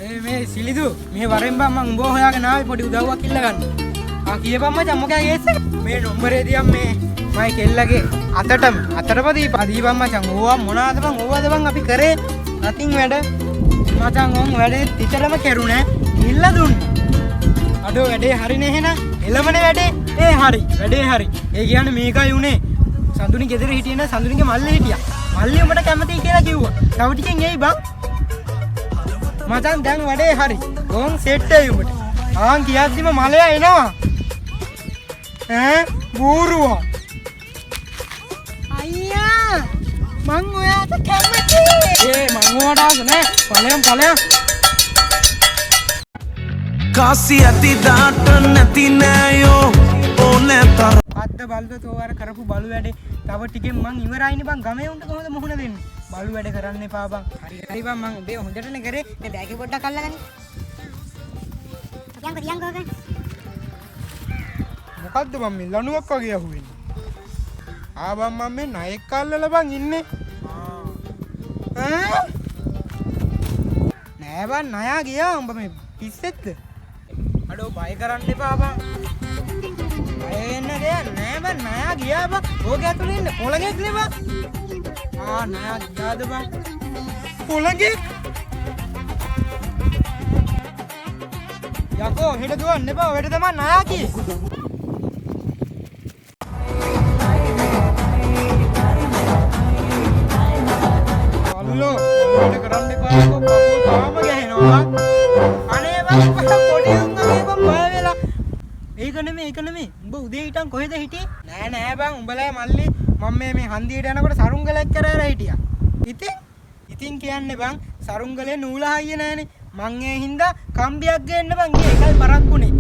ඒ මේ සිලිදු මේ වරෙන් බං මං උඹව හොයාගෙන ආවේ පොඩි උදව්වක් ඉල්ල ගන්න. ආ කියපන් මචං මොකෑ කේස් එක? මේ නම්බරේ දියම් මේ මයි කෙල්ලගේ අතටම අතටම දීපන් දීපන් මචං. ඕවා මොනවාද බං ඕවාද බං අපි කරේ? නතින් වැඩ. මචං උන් වැඩේ තිතරම කෙරුණේ ඉල්ල දුන්නේ. අඩෝ වැඩේ හරිනේ එහෙනම්. එළමනේ වැඩේ. ඒ හරි වැඩේ හරි. ඒ කියන්නේ මේකයි උනේ. සඳුනි ගෙදර හිටියේ නෑ සඳුනිගේ මල්ලි හිටියා. මල්ලි උඹට කැමතියි කියලා කිව්වා. තව ටිකෙන් එයි බං. මචං දැන් වැඩේ හරි. ගෝන් සෙට් එයි උඹට. ආන් කියද්දිම මලයා එනවා. ඈ බූරුවා. අයියා මං ඔයාට කැමතියි. ඒ මං ඔයාට ආස නෑ. ඵලයන් ඵලයන්. කාසි ඇති දාට නැති නෑයෝ ඕනෑ තරම්. අද්ද බලද තෝ අර කරපු බලු වැඩේ තව ටිකෙන් මං ඉවරයිනේ බං. ගමේ උන්ට කොහොමද මුහුණ දෙන්නේ? බලු වැඩ කරන්න එපා බං. හරි හරි බං මං උඹේ හොඳටනේ කරේ. මේ බෑග් එක පොඩ්ඩක් අල්ලගනි. තියන්කෝ තියන්කෝ ඕක. මොකද්ද බං මේ ලණුවක් වගේ අහුවෙන්නේ? ආ බං මං මේ ණයෙක් අල්ලලා බං ඉන්නේ. ඈ නෑ බං ණයා ගියා. උඹ මේ පිස්සෙක්ද? අඩෝ බය කරන්න එපා බං. බය වෙන්න දෙයක් නෑ බං. ණයා ගියා බං. ඕක ඇතුලේ ඉන්න පොළඟෙක් නේ බං. ආ ණයා ගියාද බං? පොළඟෙක්? යකෝ හෙට දුවන්න එපා. ඔහෙට තමයි ණයා කියේ. අල්ලෝ වැඩ කරන්න එපා යකෝ. කකුල් තාම ගැහෙනවා බං. අනේ බං පොඩි උන් වගේ බං බය වෙලා. ඒක නෙමෙයි ඒක නෙමෙයි. උඹ උදේ හිටන් කොහෙද හිටියේ? නෑ නෑ බං උඹලා මල්ලි මම මේ මේ හන්දියට යනකොට සරුංගලයක් කර අර හිටියා. ඉතින් ඉතින් කියන්නේ බං සරුංගලේ නූල හයිය නෑනේ. මං ඒ හින්දා කම්බියක් ගේන්න බං ගියේ. ඒකයි පරක්කුනේ.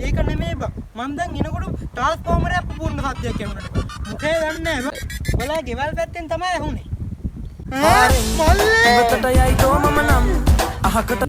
ඒක නෙමෙයි බං. මං දැන් එනකොට ට්‍රාන්ස්ෆෝමරයක් පුපුරන සද්දයක් ඇහුණා. මොකේ දන්නේ නෑ බං. උඹලා ගෙවල් පැත්තෙන් තමයි ඇහුනේ. ඈ මල්ලේ ඉවතට යයි තෝ මම නම් අහකට.